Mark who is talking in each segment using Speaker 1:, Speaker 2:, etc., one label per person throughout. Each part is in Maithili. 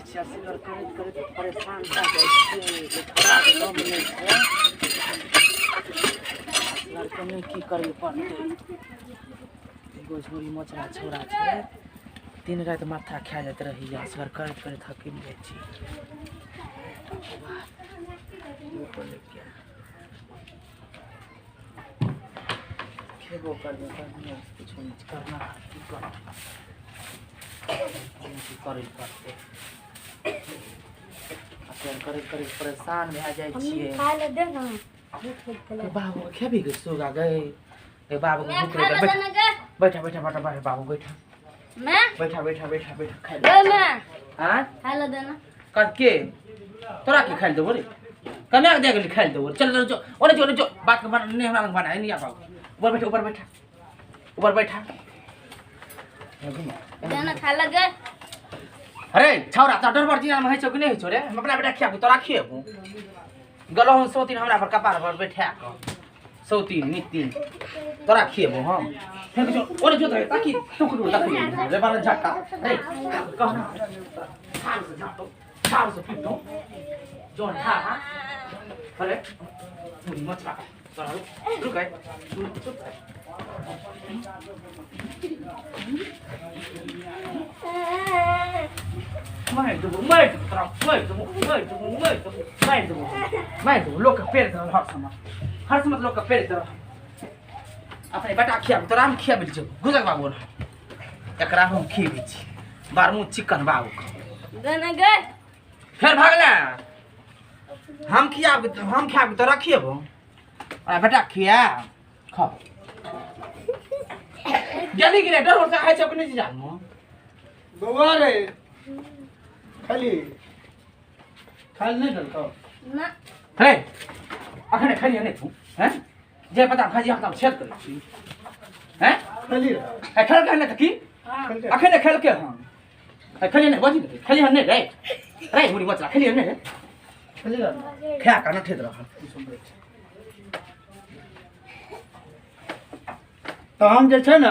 Speaker 1: छी असगर करैत करैत परेशान भए जाइ छियै छोड़ाके दम नहि छै असगरके नहि की करय पड़तै एगो झोरी मोचरा छौड़ा छै दिन राति माथा खा जाइत रहैए असगर करैत करैत हकमि जाइ छी खेबो करबै बढ़िआँ किछो नहि करना की करबै की करै पड़तै असगर करैत करैत परेशान भए जाइ छियै
Speaker 2: खाय ले दे ना भूख लागि गेलै।
Speaker 1: बाबू खेबी गे सुगा गए ए बाबू के
Speaker 2: मैं
Speaker 1: भूख
Speaker 2: खाय
Speaker 1: लगे
Speaker 2: ले
Speaker 1: बैठ
Speaker 2: देना गे
Speaker 1: बैठा बैठा बैठा बैठा बाबू बैठा
Speaker 2: मैं
Speaker 1: बैठा बैठा बैठा बैठा खाइ
Speaker 2: गए
Speaker 1: ले
Speaker 2: मैं
Speaker 1: आँय
Speaker 2: खाय ले देना
Speaker 1: कह के तोरा के खाइ देबो रे कन्या के दे गेली खाइ देबो चल चल जो ओने जो ओने जो बात के बना नहीं हमरा लग बना नहीं आ बाबू ऊपर बैठा ऊपर बैठा ऊपर बैठा
Speaker 2: देना खाय ले गे
Speaker 1: अरे छौरा तोरा डर बड़ जिना में होइ छौ कि नहि होइ छौ रे हम अपना बेटा खियाबू तोरा खियाबू गलो हम सौतीन हमरा पर कपार पर बैठा कऽ सौतीन नितीन तोरा खिएबो हम फेर जो ओरे जो ताकि टुकड़ू तक रे बारा झटका रे कहना झाड़ से झाटो झाड़ से पीटो जोन ठा अरे मुड़ी मचरा तोरा रुक रुक चुप मारि देबो मारि देबो तोरा मारि देबो मारि देबो मारि देबो मारि देबो मारि देबो लोकके पेड़ दऽ हर समय हर समय लोकके पेड़ दऽ अपने बेटा खियाबू तोरा हम खियाबै छियौ गुजर बाबू ने एकरा हम खियबै छी बारमू चिकन बाबूके
Speaker 2: देना गे
Speaker 1: फेर भागले हम खियाब हम खियाब तोरा खियेबो आ बेटा खिया खा गेली कि नहीं डर होता है चौक नहीं जानू
Speaker 3: बौआ रे खाली खाली नहीं डलको
Speaker 2: ना
Speaker 1: हे अखने खाली नहीं तू हैं जे पता खाली हम छेद करै छी हैं
Speaker 3: खाली
Speaker 1: ए खेल के नहीं त की अखने खेल के हम ए खाली नहीं बजी नहीं खाली हम नहीं रे रे मुड़ी मचला खाली नहीं रे
Speaker 3: खाली रह
Speaker 1: खा का न ठेद रह
Speaker 3: तऽ हम जे छै ने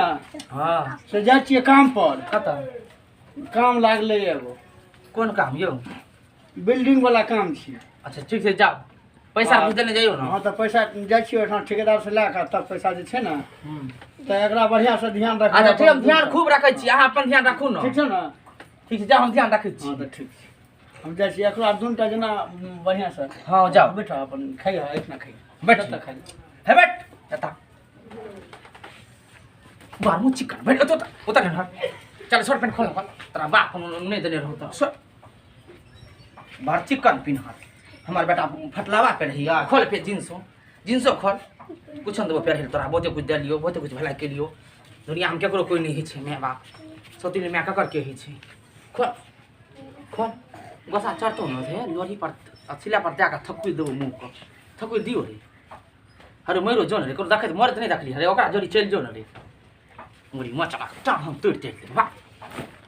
Speaker 1: हां
Speaker 3: से जाइ छियै काम पर
Speaker 1: कतऽ
Speaker 3: काम लागलै एगो
Speaker 1: कोन काम यौ
Speaker 3: बिल्डिंग वाला काम छियै
Speaker 1: अच्छा ठीक छै जाओ पैसा
Speaker 3: हाँ।
Speaker 1: कुछ देने जाइयो ना
Speaker 3: हँ तऽ पैसा जाइ छियै ओहिठाम ठेकेदार से लए कऽ तब पैसा जे छै ने तऽ एकरा बढ़िआँ से ध्यान रखबै
Speaker 1: अच्छा ठीक हम ध्यान खूब रखै छी अहाँ अपन ध्यान राखू ने
Speaker 3: ठीक छै ने
Speaker 1: ठीक छै जाओ हम ध्यान रखै छी
Speaker 3: हँ तऽ ठीक छै हम जाइ छियै एकरा दुनूटा जेना बढ़िआँ से
Speaker 1: हँ जाओ
Speaker 3: बैठ अपन खइह एहिठिना खइह
Speaker 1: बैठ।
Speaker 3: जतऽ खाइ
Speaker 1: हे बैठ एता बार मुँह चिकन बैठ ओतऽ ओतऽ नहि चल शर्ट पैंट खोल खोल तोरा बाप नहि देने रहौ तऽ शर्ट बार चिकन पिन्हत हमर बेटा फटलावा पेन्हैया खोल फेर जींसो जींसो खोल कुछो नहि देबो पेन्है तोरा बहुते कुछ देलियौ बहुते कुछ भलाइ केलियौ दुनियामे केकरो कोइ नहि होइ छै माय बाप सौतीन माय ककर के होइ छै खोल खोल गोसा चढ़तौ ने हे लोढ़ी पर सिला पर दए कऽ थकुचि देबौ मुँहके थकुचि दियौ रे अरे मरो जो ने रे ककरो देखैत मरैत नहि देखली अरे ओकरा जोड़ी चलि जो ने रे मुड़ी मचला टाँग हम तोड़ि तोड़ि देब वाह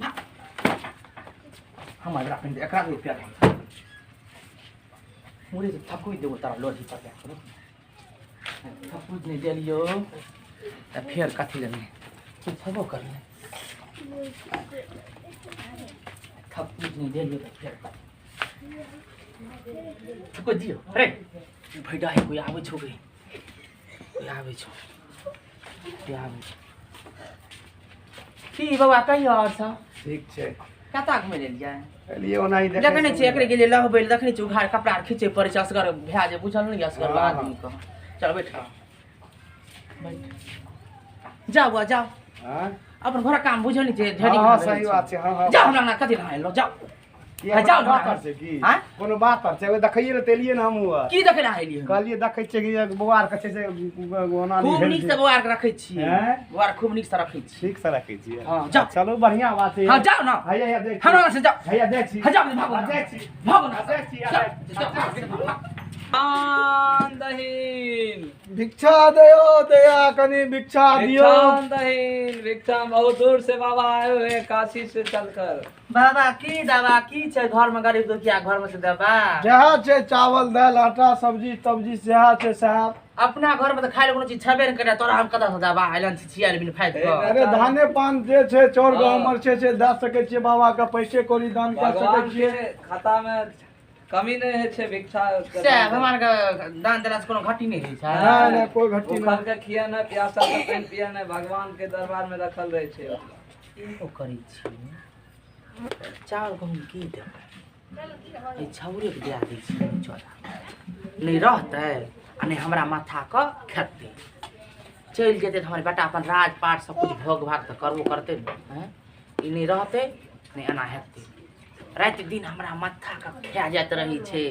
Speaker 1: वाह हमर एकरा पहिने एकरा रुपया मुड़ी से थकुचि देबो तारा लोढ़ी पर दए कऽ थकुचि नहि देलियौ तऽ फेर कथी लए नहि किछु छेबो करलै थकुचि नहि देलियौ तऽ फेर कथी थकुचि दियौ रे भैडा है कोई आबै छौ गे कोई आबै छौ कोई आबै छौ की बौआ कहियो आओर सब
Speaker 4: ठीक छै
Speaker 1: कतऽ घुमै लए एलियै
Speaker 4: एलियै ओनाही देखै
Speaker 1: देखै नहि छियै एकरे गेलियै लहबै लए देखै छियै उघार कपड़ा आर खींचै पड़ै छै असगर भए जे बुझल नहि असगर
Speaker 4: हँ, हँ।
Speaker 1: आदमीके चल बैठ बैठ जाउ बौआ जाउ
Speaker 4: हँ
Speaker 1: अपन घरक काम बुझल नहि छै ढेरी
Speaker 4: हँ
Speaker 1: काम रहै
Speaker 4: सही
Speaker 1: छै।
Speaker 4: बात छै हँ हँ
Speaker 1: जाउ हमरा अंगना कथी लए एलहुँ जाउ
Speaker 4: की
Speaker 1: हँ, जाउ
Speaker 4: कोनो
Speaker 1: ने।
Speaker 4: बात आर छै की
Speaker 1: आँय?
Speaker 4: कोनो बात आर छै ओहि देखैये लए तऽ एलियै ने हमहूँ आर
Speaker 1: की देखै लए एलियै हम?
Speaker 4: कहलियै देखै छियै कि बौआ आर के छै से ओना नहि
Speaker 1: खूब
Speaker 4: भेल
Speaker 1: नीक से
Speaker 4: छै।
Speaker 1: बौआ आरके रखै छियै
Speaker 4: आँय?
Speaker 1: बौआ आर खूब नीक से रखै छियै
Speaker 4: ठीक से रखै छियै
Speaker 1: हँ, जाउ।
Speaker 4: चलू बढ़िआँ बात छै
Speaker 1: हँ जाउ ने
Speaker 4: हैया हैया जाइ छी
Speaker 1: हमरा से जाउ
Speaker 4: हैया जाइ छी
Speaker 1: हँ जाउ भागो
Speaker 4: हँ,
Speaker 1: ने
Speaker 4: जाइ छी
Speaker 1: भागो ने
Speaker 4: हँ, जाइ छी
Speaker 1: जाउ,
Speaker 4: जाइ छी।
Speaker 1: जाउ, भागो, भागो।
Speaker 5: दहीन
Speaker 4: भिक्षा दयो दया कनी भिक्षा दियो।
Speaker 5: भिक्षाम दहीन भिक्षाम। बहुत दूर से बाबा आए हुए हैं, काशी से चलकर।
Speaker 1: बाबा की दवा की छै घर में गरीब दुखिया घर में से दवा
Speaker 4: जहाँ छै चावल दाल आटा सब्जी तब्जी सेहा छै साहब।
Speaker 1: अपना घर में तो खाय ले कोनो चीज छेबे नहि करे, तोरा हम कतऽ से दवा आइलन छिछियाल बिन फायद कऽ।
Speaker 4: अरे धाने पान जे छै चाउर गहूम आर छै से दऽ सकै छियै बाबा के, पैसे कौड़ी दान कऽ सकै
Speaker 5: भगवान
Speaker 4: छियै।
Speaker 5: के खाता में कमी नहीं है छे भिक्षा के
Speaker 1: से
Speaker 5: दान।
Speaker 1: भगवान के दान देला से कोनो घाटी नहि होइ छै।
Speaker 4: नहि नहि कोई घटी
Speaker 5: भूखल
Speaker 4: नहि।
Speaker 5: के खिया नहीं, प्यासा के पानि पिया नहीं, भगवान के दरबार में रखल रहे छे।
Speaker 1: ओ करै छी चावल गहूम की देबै, ई छौरे के दए दै छियै चोरा नहि रहतै आ नहि हमरा माथा के खेतै। चलि जेतै तऽ हमर बेटा अपन राजपाट सब कुछ भोग भाग तऽ करबो करतै ने, हैं ई नहि रहतै नहि एना हेतै। राति दिन हमरा माथा के खा जाइत रहै छै।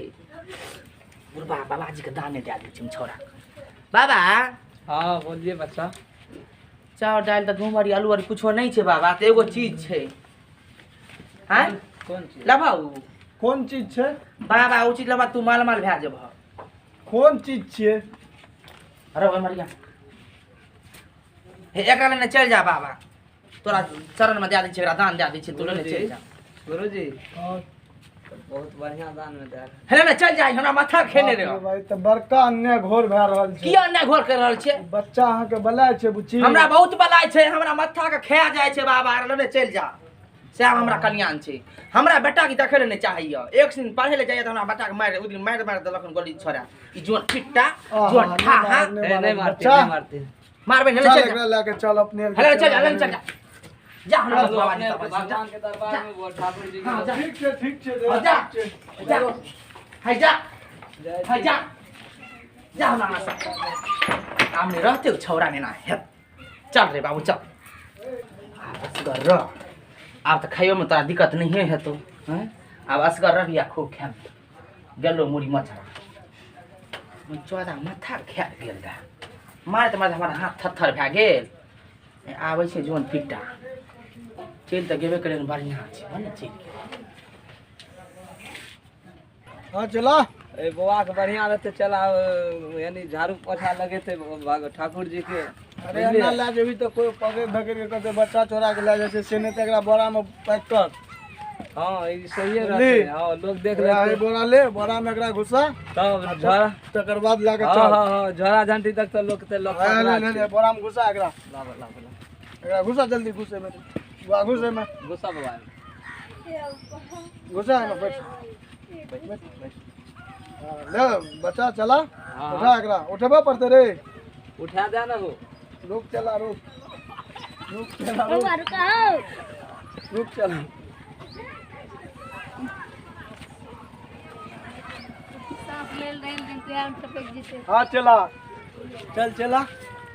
Speaker 1: बुढ़बा बाबाजीके दाने दए दै छियै छौड़ाके। बाबा
Speaker 5: हाँ बोलिए बच्चा।
Speaker 1: चाउर दालि तऽ गहूम आर आलू आर कुछो नहि छै बाबा, तऽ एगो चीज छै। हैं
Speaker 5: कौन चीज?
Speaker 1: लेबह उ?
Speaker 4: कोन चीज छै
Speaker 1: बाबा ओ चीज लेबह तू माल माल भए जेबह।
Speaker 4: कोन चीज छियै?
Speaker 1: अरे ओहि मरिया हे एकरा लेने चलि जा बाबा, तोरा चरण में दए दै छियै, एकरा दान दए दै छियै, तू लेने चलि जा।
Speaker 5: गुरुजी बहुत बढ़िया दान में दे।
Speaker 1: हे लेने चलि जा, हमरा माथा खेने रहे।
Speaker 4: भाई तऽ बड़का अन्याय घोर भए रहल छै।
Speaker 1: की अन्याय घोर कर रहल छियै?
Speaker 4: बच्चा अहाँके बलाय छै बुच्ची।
Speaker 1: हमरा बहुत बलाय छै, हमरा माथा के खा जाइ छै बाबा, लेने चलि जा। सएह हमरा कल्याण छै। हमरा बेटा के देखै लए नहि चाहैया, एक दिन पढ़ै लए जाइया तऽ हमरा बेटा के मारि ओहि दिन मारि मारि देलक हन गोली छोड़ा। ई जोन फिट्टा जोन ठाहा
Speaker 5: नहीं मारते नहीं मारते
Speaker 1: मारबै नहि
Speaker 4: चल
Speaker 1: चलि जा।
Speaker 4: एकरा लए के चल अपने
Speaker 1: हे लेने चलि जा, लेने चलि जा, जा हमरा बाबा जी
Speaker 5: भगवान के दरबार में वो ठाकुर जी
Speaker 1: हाँ, जा।
Speaker 4: ठीक छै ठीक छै
Speaker 1: जा जा है जा है जा जा हमरा से आम नहीं रहते उ छौड़ा ने ना हेत। चल रे बाबू चल, आब असगर रह, आब तऽ खाइयो में तोरा दिक्कत नहिए हेतौ। हैं आब असगर रहबी आ खूब खायब। गेलो मुड़ी मचरा चौदा माथा खा गेल रहे, मारैत मारैत हमर हाथ थत्थर भए गेल। आबै छै जोन पिट्टा चलि तऽ गेबे करै, बढ़िआँ छै भने चलि गेल।
Speaker 4: हाँ चला
Speaker 5: ए बौआ के बढ़िया रहते चला, यानी झाड़ू पोछा लगेते ठाकुर जी के।
Speaker 4: अरे एना लए जेबही तऽ कोइ पकड़ि धकड़ि के कहतै बच्चा चोरा के लए जाइ छै, से नहि तऽ एकरा बोरा में पैक कर।
Speaker 5: हाँ ई सही रहते। हाँ लोग देख लेते।
Speaker 4: बोरा ले, बोरा में एकरा घुसा
Speaker 5: तब झोरा,
Speaker 4: तकर बाद लए के चल।
Speaker 5: हाँ हाँ झोरा झंटी तक तो लोग ते लोग
Speaker 4: ले ले ले बोरा में घुसा एकरा।
Speaker 5: लाब लाब
Speaker 4: एकरा घुसा जल्दी, घुसे में बुआ घुसे में
Speaker 5: घुसा बौआ
Speaker 4: घुसा में बैठ बैठ बैठ। ले बच्चा चला, उठा एकरा, उठेबे पड़तै रे।
Speaker 5: उठा दे ना हो,
Speaker 4: रुक चला रुक रुक चला रुक रुक चला। हाँ चला चल चला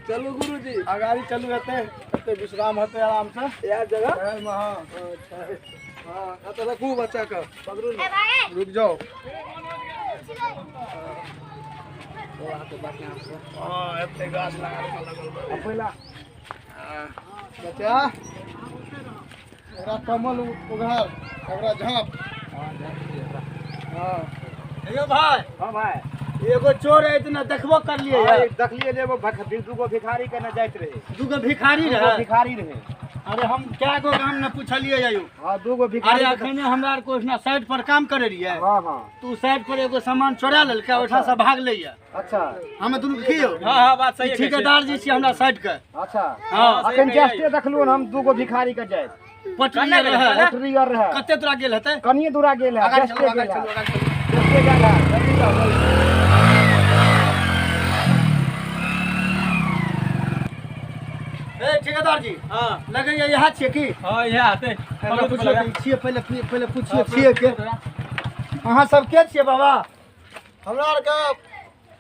Speaker 5: चलू गुरुजी
Speaker 4: अगाड़ी चलू, हेतै एते विश्राम हेतै आराम से
Speaker 5: यार जगह
Speaker 4: में। हाँ हाँ एतऽ रखू बच्चा के, पकड़ू ने, रुक जाओ। हाँ एते गाछ लगा पहिला बच्चा एकरा कमल उघार, एकरा झाँप। हाँ
Speaker 3: हेलो भाई।
Speaker 4: हाँ भाई
Speaker 3: एगो चोर है इतना देखबो कर लिए।
Speaker 4: देखलिए जे एगो दूगो भिखारी के न जाइत रहे,
Speaker 3: दूगो भिखारी रहे,
Speaker 4: भिखारी रहे।
Speaker 3: अरे हम क्या गो गाम न पूछलिए आयो।
Speaker 4: हाँ दूगो भिखारी।
Speaker 3: अरे अखने हमरा आर को ओहिना साइड पर काम करे रहिए।
Speaker 4: हाँ हाँ
Speaker 3: तू साइड पर एगो सामान चोरा लेलकै, ओहिठाम से भाग लैया।
Speaker 4: अच्छा
Speaker 3: हम दुनू की हो?
Speaker 6: हाँ हाँ बात सही है।
Speaker 3: ठेकेदार जी छी हमरा साइड के।
Speaker 4: अच्छा
Speaker 3: हाँ
Speaker 4: अखन जस्टे देखलु हम दूगो भिखारी के जाइत
Speaker 3: पटरी रहे,
Speaker 4: पटरी आर रहे।
Speaker 3: कते दूरा गेल हेतै?
Speaker 4: कनिए दूरा गेल है, जस्टे गेल है, जस्टे गेल है। जल्दी जाओ जल्दी।
Speaker 3: ए ठेकेदार जी,
Speaker 6: हाँ
Speaker 3: लगैया यहाँ छियै की?
Speaker 6: हाँ यहाँ आते।
Speaker 3: पूछियो छियै, पहिले पहिले पूछियो छियै के? अहाँ सब के छियै बाबा?
Speaker 4: हमरा आर के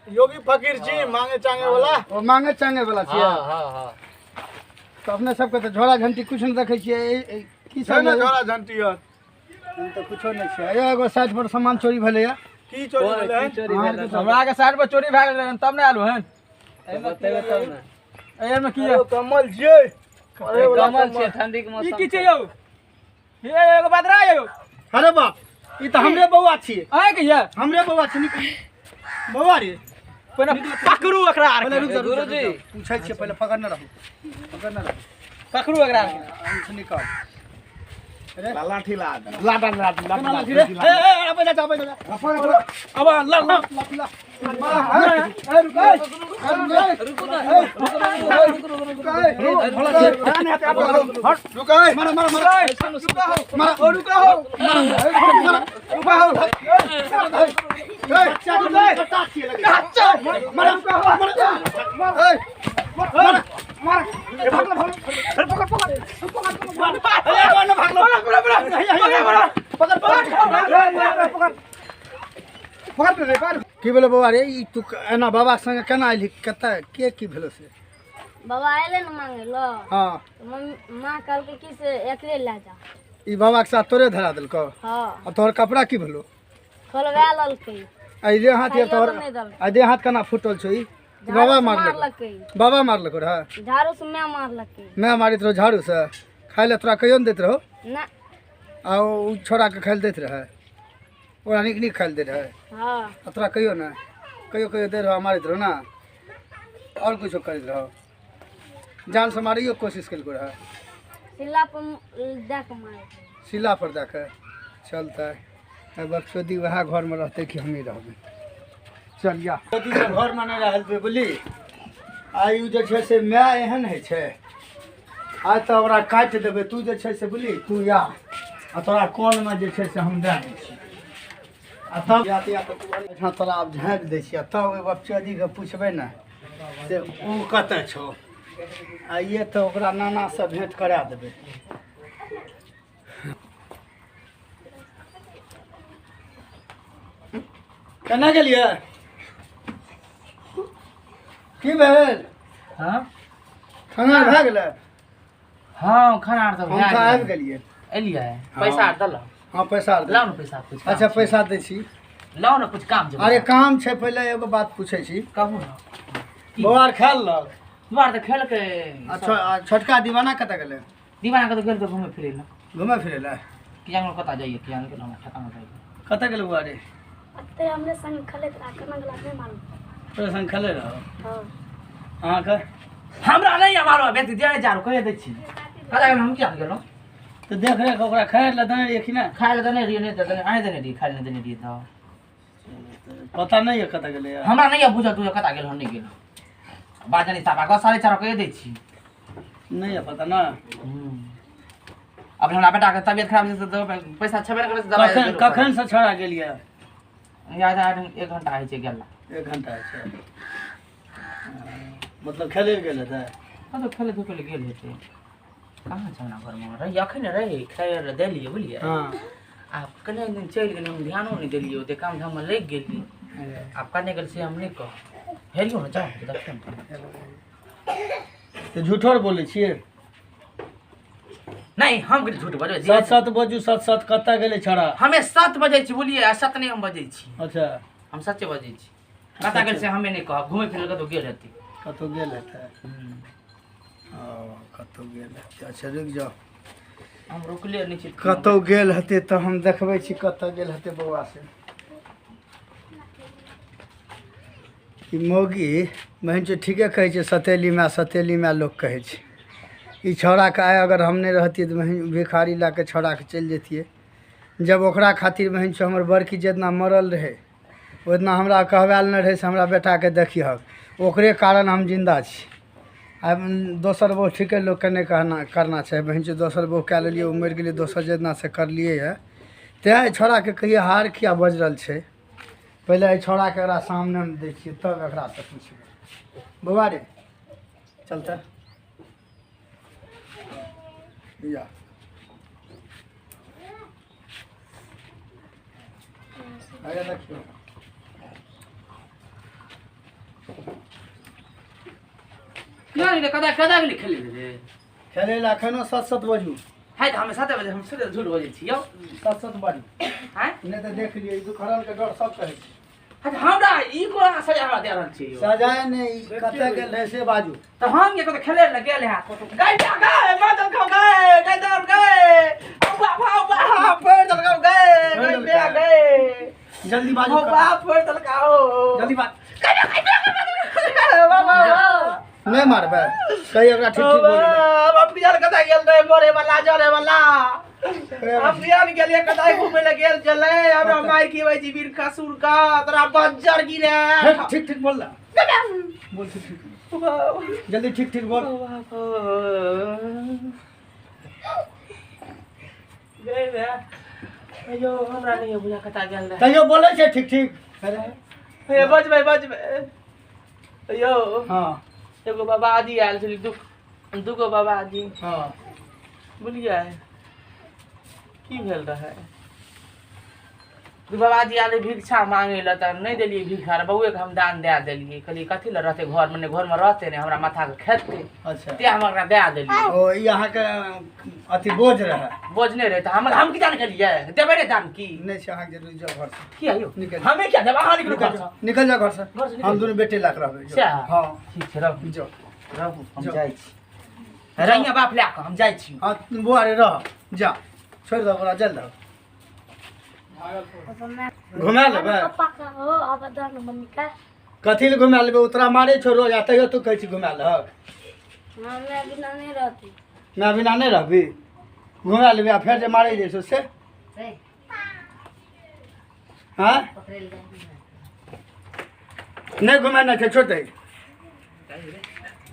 Speaker 4: योगी फकीर छी, मांगे चांगे वाला।
Speaker 3: ओ मांगे चांगे वाला छियै?
Speaker 4: हाँ हाँ हाँ।
Speaker 3: तऽ अपने सबके तऽ झोरा झंटी कुछ नहि देखै छियै। की सब
Speaker 4: झोरा झंटी आर
Speaker 3: तऽ कुछो नहि छै। एगो साइड पर सामान चोरी भेलैया।
Speaker 4: की चोरी भेलै?
Speaker 6: हमरा के साइड पर चोरी भए गेलै तब ने आलू हन।
Speaker 5: बतेबै तब ने।
Speaker 6: एहिमे की यौ?
Speaker 4: कमल छियै,
Speaker 5: कमल छियै, ठंडी के मौसम।
Speaker 6: ई की छै यौ? हे एगो बदरा यौ।
Speaker 3: अरे बाप, ई तऽ हमरे बौआ छियै।
Speaker 6: अहाँ के यै?
Speaker 3: हमरे बौआ छियै। बौआ रे
Speaker 6: पहिने पकड़ू एकरा आर
Speaker 3: पहिले रुक जा, रुक जा,
Speaker 5: गुरुजी।
Speaker 3: रुक जा। पूछै छियै पहिले पकड़ने रहू, पकड़ने रहू।
Speaker 6: पकड़ू एकरा आर के।
Speaker 3: अंश निकाल। अरे
Speaker 4: लाठी ला दे।
Speaker 3: लाटा लाटा लाटा लाठी रे। ए ए अबे जा अबे जा।
Speaker 6: अब ल ल
Speaker 3: लाठी ला। ए रुक ए रुक
Speaker 4: हट रुक ए
Speaker 3: मारा मारा मारा
Speaker 4: मारा ओ रुका हो
Speaker 3: मारा
Speaker 4: रुका हो
Speaker 3: ए चाकू कटा छियै लगे। मारा मारा
Speaker 4: ए
Speaker 3: मारा मारा ए भागलो भागलो। अरे पकड़ पकड़ पकड़ पकड़। ए भागलो भागलो।
Speaker 6: पकड़
Speaker 3: पकड़ पकड़ पकड़
Speaker 4: पकड़ रे पकड़।
Speaker 3: की भेलो बौआ रे ई तू एना बाबा के संगे केना अयली कतऽ के की भेलो से?
Speaker 2: बाबा आएले ना मांगे लो।
Speaker 3: हाँ
Speaker 2: तो मम्मी माँ कहलकै कि से एकरे ला जा।
Speaker 3: ई बाबा के साथ तोरे धरा देलकौ?
Speaker 2: हाँ।
Speaker 3: आ तोहर कपड़ा की भेलो?
Speaker 2: खोलवा लेलकै।
Speaker 3: आ ई देह हाथ
Speaker 2: खाइयो
Speaker 3: तोहर
Speaker 2: तऽ नहि देलकै।
Speaker 3: आ देह हाथ केना फूटल छौ ई? ई बाबा
Speaker 2: झाड़ू से
Speaker 3: मारलकौ?
Speaker 2: मारलकै।
Speaker 3: बाबा मारलकौ रहए?
Speaker 2: झाड़ू से मैं मारलकै।
Speaker 3: मैं मारैत रहौ झाड़ू से? खाय लए तोरा कहियो नहि दैत रहौ?
Speaker 2: ना।
Speaker 3: आ ओ छोड़ाके खाय लए दैत रहै? ओकरा नीक नीक खाय लए दैत रहै?
Speaker 2: हाँ।
Speaker 3: आ तोरा कहियो नहि? कहियो कहियो दै रहौ मारैत रहौ ना? आओर किछो करैत रहौ? जान से मारैयो कोशिश केलको रहए?
Speaker 2: सिल्ला पर दए के मारै।
Speaker 3: सिल्ला पर दए के? चलतै बकचोदी वएह घरमे रहतै कि हमही रहबै? चल या घरमे नहि रहल बुझली। आ ई जे छै से माय एहन होइ छै आइ तऽ ओकरा काटि देबै। तू जे छै से बुझली तू या आ तोरा कोनमे जे छै से हम दए दै छी आ तब या तऽ एहिठाम तोरा आब झाँपि दै छी आ तब ओहि बकचोदीके पुछबै ने से ओ कतऽ छौ। आइए तऽ ओकरा नानासँ भेँट करा देबै। केना गेलियै? की भेल?
Speaker 1: हाँ
Speaker 3: खाना भए गेलै?
Speaker 1: हाँ खाना आर तऽ
Speaker 3: हम
Speaker 1: भए
Speaker 3: तऽ आबि
Speaker 1: गेलै।
Speaker 3: गेलियै।
Speaker 1: एलियै? पैसा आर देलह?
Speaker 3: हाँ पैसा आर
Speaker 1: लाउ ने पैसा कुछ।
Speaker 3: अच्छा पैसा दै छी।
Speaker 1: लाउ ने कुछ काम छै।
Speaker 3: अरे काम छै पहिले एगो बात पूछै छी।
Speaker 1: कहू ने।
Speaker 3: बौआ आर खायल लग?
Speaker 1: बौआ आर तऽ खेलकै।
Speaker 3: अच्छा छोटका दीवाना कतऽ गेलै?
Speaker 1: दीवाना कतऽ गेल तऽ घूमै फिरै लए।
Speaker 3: घूमै फिरै लए?
Speaker 1: कि जान कतऽ जाइए कि जान गेल हमरा ठेकाना जाइए।
Speaker 3: कतऽ गेलै बौआ रे?
Speaker 2: अते हमरे संग खेलैत रहा केना गेला नहि मालूम।
Speaker 3: तोरा संग खेलै रहौ?
Speaker 2: हाँ।
Speaker 3: अहाँके?
Speaker 1: हमरा नहि मारो बेटी दिया नहि चारू कहिया दै छी। कतऽ गेल हम किया गेलहुँ?
Speaker 3: तऽ देख रेख ओकरा खाय लए देने रहियै कि नहि?
Speaker 1: खाय लए देने रहियै नहि तऽ देने अहीं देने रहियै खाय लए नहि देने रहियै तऽ।
Speaker 3: पता नहि यऽ कतऽ गेलै?
Speaker 1: हमरा नहि यऽ बुझल तू कतऽ गेल हम नहि गेलहुँ। बात जानी साहब आगाँ 4:30 कहिया दै छी।
Speaker 3: नहि यऽ पता ना?
Speaker 1: अब हमरा बेटाके तबियत खराब छै तऽ पैसा छेबे नहि करै छै दवाइ।
Speaker 3: कखन से छोड़ा गेलियै?
Speaker 1: आधा एक घंटा होइ छै गेला।
Speaker 3: एक घंटा होइ छै मतलब खेलै लए गेल हेतै?
Speaker 1: हाँ तऽ खेलै धूपै लए गेल हेतै। कहाँ छै हमरा घरमे रही अखन रही खाय लए देलियै बुझलियै।
Speaker 3: हाँ।
Speaker 1: आब कने दिन चलि गेलै हम ध्यानो नहि देलियै ओते काम धाममे लागि गेलियै। आब कने गेल से हम नहि कहब। हेरियौ ने जाउ देखियौ ने।
Speaker 3: तऽ झूठो बोलै छियै?
Speaker 1: नहीं हम झूठ बजबै।
Speaker 3: सत सत बजू सत सत। कतऽ गेलै छोड़ा?
Speaker 1: हमे सत बजै छी बुझलियै आ सत नहि हम बजै छी।
Speaker 3: अच्छा
Speaker 1: हम सच्चे बजै छी। कतऽ गेल से हमे नहि कहब। घूमै फिरै कतौ गेल हेतै।
Speaker 3: कतौ गेल हेतै? ओ कतौ गेल हेतै। अच्छा रुकि जाउ।
Speaker 1: हम रुकले नहि छी।
Speaker 3: कतौ गेल हेतै तऽ हम देखबै छी कतऽ गेल हेतै बौआ से। ई मौगी बहिन छै ठीके कहै छै सतेली माय सतेली माय लोक कहै छै। ई छौड़ाके आइ अगर हम नहि रहतियै तऽ बहिन भिखारी लए कऽ छौड़ाके चलि जैतियै। जब ओकरा खातिर बहिन छै हमर बड़की जितना मरल रहै ओतना हमरा कहबायल नहि रहै से हमरा बेटाके देखिहक। ओकरे कारण हम जिन्दा छी। आब दोसर बहु ठीके लोकके नहि कहना करना चाही। बहिन छै दोसर बहु कए लेलियै ओ मरि गेलै दोसर जितना से करलियै हँ। तैँ एहि छौड़ाके कहियै हार किया बजरल छै। पहिले एहि छौड़ाके एकरा सामनेमे दै छियै तब एकरासँ पुछबै। बौआ रे चलतै या आगे देखियौ।
Speaker 1: किया गेलै कतऽ कतऽ गेलै खेलै रे?
Speaker 3: खेलै लए एखनो सत सत बजू।
Speaker 1: है तऽ हमे 7 बजे हम सीधे झूठ बजै छी यौ।
Speaker 3: सत सत बाजू।
Speaker 1: आँय?
Speaker 3: नहि तऽ देख लियौ ई दुखहरणके डर सब कहै छै।
Speaker 1: है तऽ हमरा ई कोना सजा हमरा दए रहल छी यौ?
Speaker 3: सजाय नहि ई कतऽ गेल रहै से बाजू।
Speaker 1: तऽ हम ये कतऽ खेलै लए गेल है गै गै मार देलकौ गै गै दौड़ गै औ बाबा औ बाबा पड़ देलकौ गै गै बे गै।
Speaker 3: जल्दी बाजू।
Speaker 1: हो बाप फोड़ देलका हो।
Speaker 3: जल्दी बाज।
Speaker 1: बाबा
Speaker 3: नहि मारबै कही एकरा, ठीक ठीक बोल।
Speaker 1: हम बिहार कतऽ गेल रहे मरे वाला जरे वाला? हम बिहार गेलियै, कतऽ घूमे लए गेल छलै, हमरा मारि की होइ छै बीर कसूर का तोरा बज्जर गिरे।
Speaker 3: ठीक ठीक बोल ना, बोल ठीक ठीक, जल्दी ठीक ठीक बोल।
Speaker 1: अयो हमरा नहि बुझा कतऽ गेल रहे।
Speaker 3: तैयो बोलै छै ठीक ठीक।
Speaker 1: हे बजबै बजबै यौ।
Speaker 3: हँ।
Speaker 1: एगो बाबाजी आयल छलै, दू दूगो बाबाजी।
Speaker 3: हँ।
Speaker 1: बुझलियै की भेल रहै? दू बाबाजी आयल रहै भिक्षा मांगे लए, तऽ नहि देलियै भिक्षा, बौएके हम दान दए देलियै। कहलियै कथी लए रहतै घरमे? नहि घरमे रहतै, नहि हमरा माथाके खेतै।
Speaker 3: अच्छा।
Speaker 1: तेँ हम ओकरा दए देलियै।
Speaker 3: ओ ई अहाँके अथी बोझ रहै?
Speaker 1: बोझ नहि रहै तऽ हम की दान केलियै? देबै रे दान की?
Speaker 3: नहि छै अहाँके जरूरी, जाउ घरसँ।
Speaker 1: किया यौ?
Speaker 3: निकल।
Speaker 1: हमे किया देबै? अहाँ निकलू
Speaker 3: निकल
Speaker 1: घरसँ।
Speaker 3: जाउ, निकल जाउ घरसँ।
Speaker 1: घरसँ निकल।
Speaker 3: हम दुनू बेटे लए कऽ रहबै, जाउ।
Speaker 1: सएह?
Speaker 3: हँ।
Speaker 1: ठीक छै, रहू।
Speaker 3: जाउ।
Speaker 1: रहू, हम
Speaker 3: जाउ।
Speaker 1: जाइ छी। रहिया बाप लए कऽ हम जाइ छी।
Speaker 3: हँ बौआ रे, रह जा, छोड़ि दह ओकरा, जल दह। घुमा लेबै।
Speaker 2: पप्पा का हो अब दह न मम्मी का।
Speaker 3: कथी लए घुमा लेबै? उतरा मारै छौ रोज आ तैयो तू कहै छी घुमा लहक।
Speaker 2: हमे बिना नहीं रहती।
Speaker 3: मैं बिना नहि रहबी? घुमा लेबै आ फेर जे मारै जाइ छौ से? हँ, नहि घुमेनाइ छै, छोड़ दे।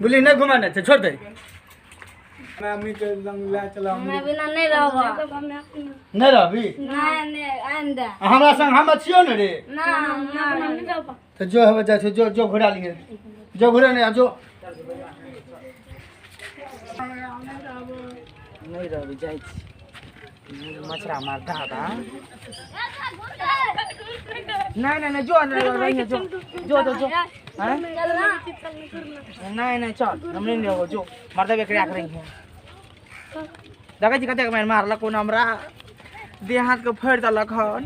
Speaker 3: बुझली? नहि घुमेनाइ छै, छोड़ दे।
Speaker 4: मम्मी के लंग लए चला।
Speaker 2: हमे बिना नहीं रहब।
Speaker 3: नहि रहबी?
Speaker 2: नहीं नहीं, आन दे।
Speaker 3: आ हमरा संग हम छियौ ने रे।
Speaker 2: ना ना, नहीं रहब।
Speaker 3: तऽ जो हेबै जाइ छौ, जो जो घुरा लिए, जो घुरे नहि आ जो।
Speaker 1: नहि रहबै, जाइ छी। मछरा मार दादा। नहीं नहीं नहीं, जो नहीं रहिए, जो जो जो जो हैं? नहीं नहीं, चल, हम नहीं रहबो। जो मार देबे एकरा के रहिए। देखै छी कतेक मारि मारलक कोन हमरा देह हाथ के फोड़ि देलक हन।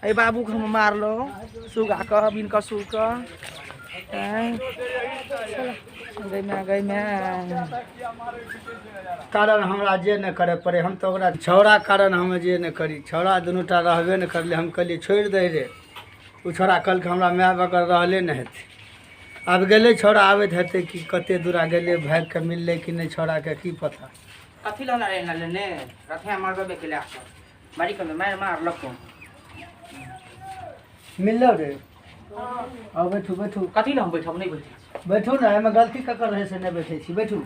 Speaker 1: एहि बाबूके हम मारलहुँ सुगा के बिन कसूर के। आँय? गै माय, गै माय।
Speaker 3: कारण हमरा जे नहि करय पड़े, हम तऽ ओकरा छौड़ा कारण हम जे नहि करी। छौड़ा दुनूटा रहबे नहि करलै। हम कहलियै छोड़ि दही रे। ओ छौड़ा कहलकै हमरा माय बगैर रहले नहि हेतै। आब गेलै छौड़ा, आबैत हेतै कि कते दूरा गेलै, भागि कऽ मिललै कि नहि छौड़ाके की पता।
Speaker 1: कथी लऽ रहे लेने रथिया मार देबे के लए कऽ बड़ी कम मारि मारलक।
Speaker 3: मिललो रे? आउ बैठू, बैठू।
Speaker 1: कथी लए हम बैठब? नहि बैठै छी।
Speaker 3: बैठू ने, एहिमे गलती ककर रहै से नहि बैठै छी? बैठू।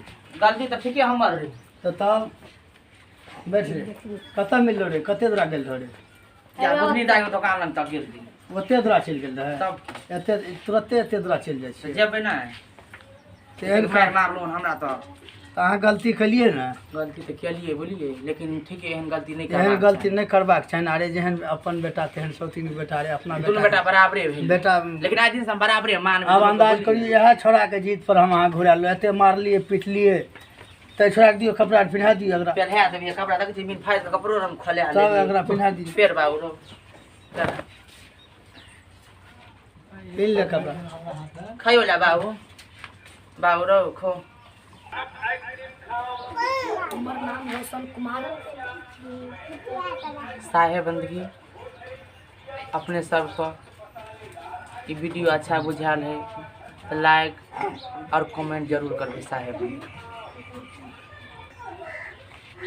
Speaker 1: गलती तऽ ठीके हमर रहै।
Speaker 3: तऽ तब बैठ रे। कतऽ मिललो रे? कते दूरा गेल रहो रे?
Speaker 1: या बुधनी दाइ के दोकान लग तक गेल रही।
Speaker 3: ओते दूरा चलि गेल रहै?
Speaker 1: तब।
Speaker 3: एते तुरते एते दूरा चलि जाइ
Speaker 1: तऽ
Speaker 3: छियै?
Speaker 1: जेबै नहि।
Speaker 3: तऽ एहन
Speaker 1: मारि मारलहुँ हमरा तऽ।
Speaker 3: तऽ अहाँ गलती केलियै ने?
Speaker 1: गलती तऽ केलियै बुझलियै, लेकिन ठीक एहन गलती नहि
Speaker 3: एहन
Speaker 1: करबाक
Speaker 3: गलती नहि करबाक चाही। अरे जेहन अपन बेटा तेहन सौतीन बेटा रे अपना।
Speaker 1: चाही। दुनू बेटा बराबरे भेल।
Speaker 3: बेटा।
Speaker 1: लेकिन आइ दिनसँ हम बराबरे मानबै।
Speaker 3: आब अन्दाज करियौ, इएह छौड़ाके जीत पर हम अहाँ घुरा लेलहुँ। एते मारलियै पिटलियै तऽ छोड़ाके दियौ, कपड़ा आर पिन्हा दियौ एकरा।
Speaker 1: पेन्हा देबियै कपड़ा। देखै छी बिन फाड़ि कऽ कपड़ो हम खोला
Speaker 3: तब
Speaker 1: लेलियै।
Speaker 3: एकरा पिन्हा दियौ।
Speaker 1: फेर बाबू रौ चल।
Speaker 3: पिन्ह ले कपड़ा।
Speaker 1: खाइयो ला बाबू, बाबू रौ, खो।
Speaker 2: हमर नाम रोशन कुमार।
Speaker 1: साहेब बंदगी, अपने सबके ई वीडियो अच्छा बुझायल है तऽ लाइक और कमेंट जरूर करबै। साहेब बंदगी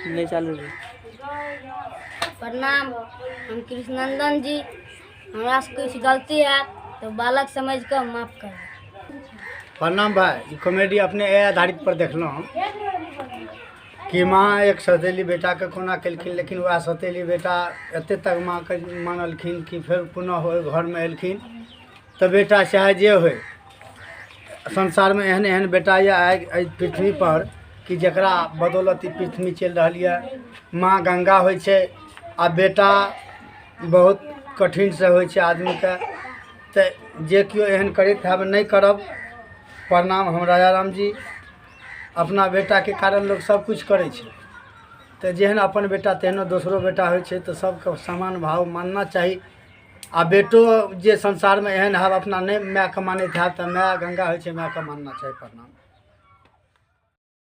Speaker 5: नहीं चालू रे।
Speaker 2: प्रणाम, हम कृष्णनंदन जी। हमरा से किछु गलती हैत तऽ बालक समझि कऽ माफ करब।
Speaker 3: प्रणाम भाई। ई कॉमेडी अपने ए आधारित पर देखलहुँ हम कि माँ एक सौतेली बेटाके कोना केलखिन, लेकिन वएह सौतेली बेटा एते तक माँके मानलखिन कि फेर पुनः ओहि घरमे एलखिन। तऽ बेटा चाहे जे होइ, संसारमे एहन एहन बेटा यऽ आइ एहि पृथ्वीपर कि जकरा बदौलत ई पृथ्वी चलि रहल यऽ। माँ गङ्गा होइ छै आ बेटा बहुत कठिनसँ होइ छै आदमीके। तऽ जे केओ एहन करैत हैब, नहि करब। प्रणाम, हम राजा राम जी। अपना बेटाके कारण लोक सब किछु करै छै, तऽ जेहन अपन बेटा तेहनो दोसरो बेटा होइ छै, तऽ सबके समान भाव मानना चाही। आ बेटो जे संसारमे एहन हैब, अपना नहि मायके मानैत हैब, तऽ माय गङ्गा होइ छै, मायके मानना चाही। प्रणाम।